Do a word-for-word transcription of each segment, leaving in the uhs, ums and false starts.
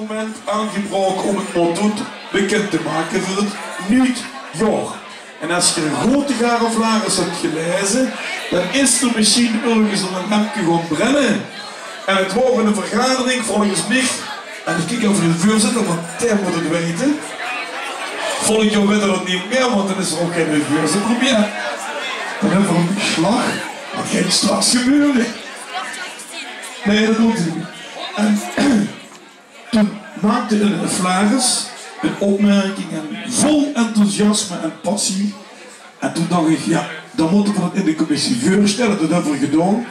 Moment aangebraoke óm 't motto bekènd te make veur 't nuuj jaor. En es geer good de Gare Vlagers höb gelaeze, dan is d'r mesjien örges 'n lempke gaon brenne. En 't waor 'n vergadering, volges mich, en ich kiek eve nao de veurzitter, want dae mót 't weite. Volgend jaor weite v'r dat neet mieë, want dan is d'r ouch geine veurzitter mieë. Dan höbbe v'r 'n geslag. Wat geit straks gebeure? Nae, dat doon v'r neet. En toen maakde 'ne Vlagus 'n opmerking en vol enthousiasme en passie. En toen dach ich, jao, dan mótte v'r dat in de commissie veurstelle. Dat höbbe v'r gedaon.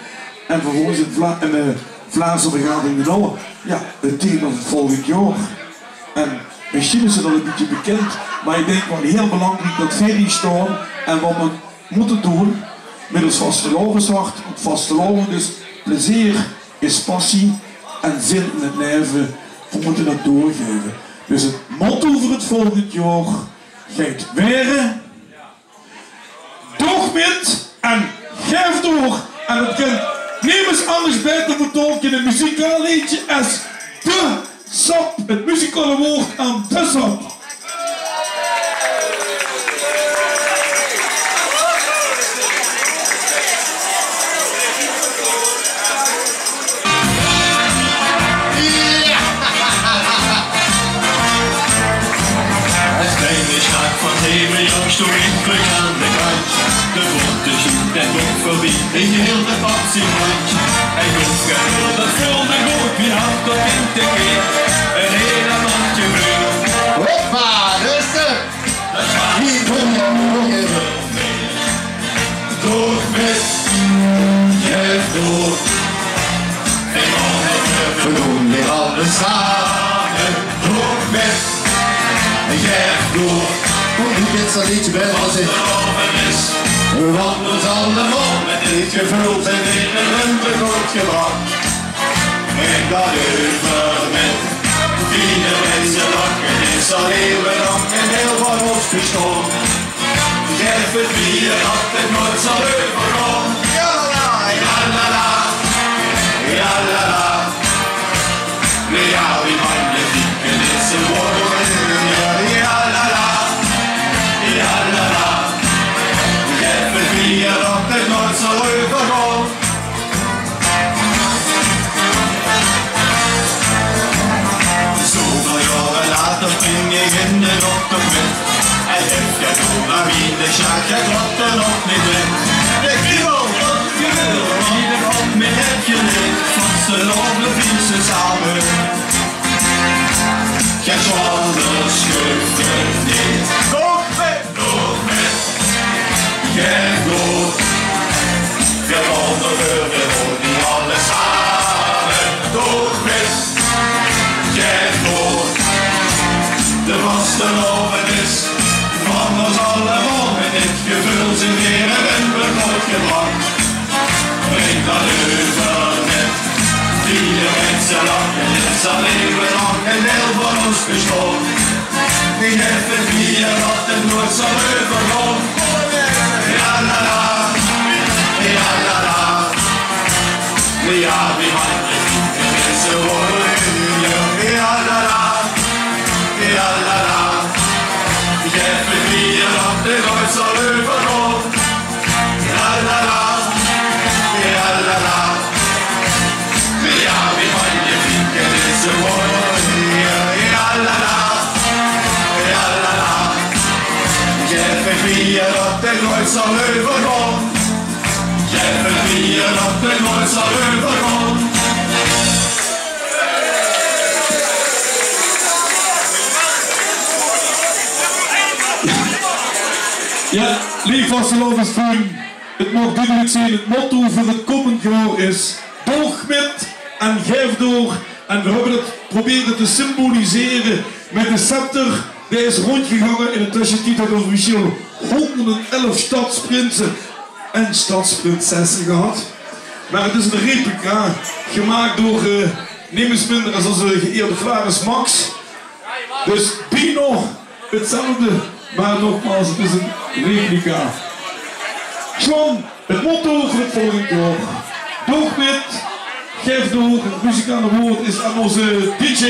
En vervolges in Vla-, in de Vlaamse vergadering gedaon. Jao, 't thema veur volgend jaor. En mesjien is 't al e bietje bekènd, mer ich dink waal hieël belangriek dat veer hie staon en wat v'r mótte doon mit ós vastelaoveshart. Want vastelaovend is plezeer, is passie en zin in 't laeve. V'r mótte dat doorgaeve. Dus 't motto veur 't volgend jaor geit waere: Doog mit en gaef door. En dat kint nemes angers baeter vertaole in e muzikaal leedje es De Sap. 't Muzikale waord aan De Sap. Jao! 't Kleine sjaak van zeve jaor stóng eindelijk aan de kantj. De vlotte sjoen, dae góng veurbie, in geheel de pap zien handj. Hae góng gaer door, dat veulde good, wie had dat kind te keer? Ein hiel mandje vreugd. Hoppa, dao is 'r. Doog mit, gaef door. V'r doon dit alles same. Doog mit, gaef door. Hoe geit dat leedje bie, as ich... Want ós allemaol mit dit geveul zeen v'r in de ruimte good gebrach. Breng dat euver mit. Viere minse lache, is al eeuwenlang ein deel van ós bestaon. Gaef 't v'r dat 't noeats zal euvergaon. Jao, la, la, jao, la, la. Jao, wie magnifiek is 't waor. Jao, la, la. Jao, la, la. Gaef 't v'r dat 't noeats zal euvergaon. Zoväöl jaore later ging ich in de dokter mit. En ich gaon door, mer wie de sjaak, 't trok d'r nog neet in. De kriebel, dat kriebel, die d'r op mich haet gelaete. Vastelaovend viere v'r same. Gein sjwander schuif 't neet. Doog mit! Doog mit, gaef door. V'r gaon d'r veur, v'r doon dit alles same. Doog mit, gaef door. De vastelaovend is van ós allemaol. Mit dit geveul zeen v'r in de ruimte good gebrach. Breng dat euver mit. Viere minse lache, is al eeuwenlang ein deel van ós bestaon. Gaef 't v'r dat 't noeats zal euvergaon. Jao, la, la. Jao, la, la. Jao, wie magnifiek is 't waor. Jao, la, la. Jao, la, la. Gaef 't v'r dat 't noeats zal euvergaon. Jao, la, la. Jao, la, la. Jao, wie magnifiek is 't waor. Jao, la, la. Jao, la, la. Gaef 't v'r dat 't noeats zal euvergaon. Gaef 't v'r dat 't noeats zal euvergaon. Jao, leef vastelaovesvrind, 't maag dudelik zeen, 't motto veur 't kómmend jaor is: doog mit en gaef door. En veer höbbe 't probere te symbolisere mit de scepter. Dae is róndjgegange in de tössetied, höbbe veer officieel hónderdelf sjtadsprinse en sjtadsprinses gehad. Mer 't is ein replica, gemaak door, eh, nemes minder es ózze geëerde Flaris Max. Dus bienao 'tzelfde, mer nogmaals, 't is ein replica. John, 't motto veur 't volgend jaor: doog mit, gaef door. 't Muzikale waord is aan ózze D J.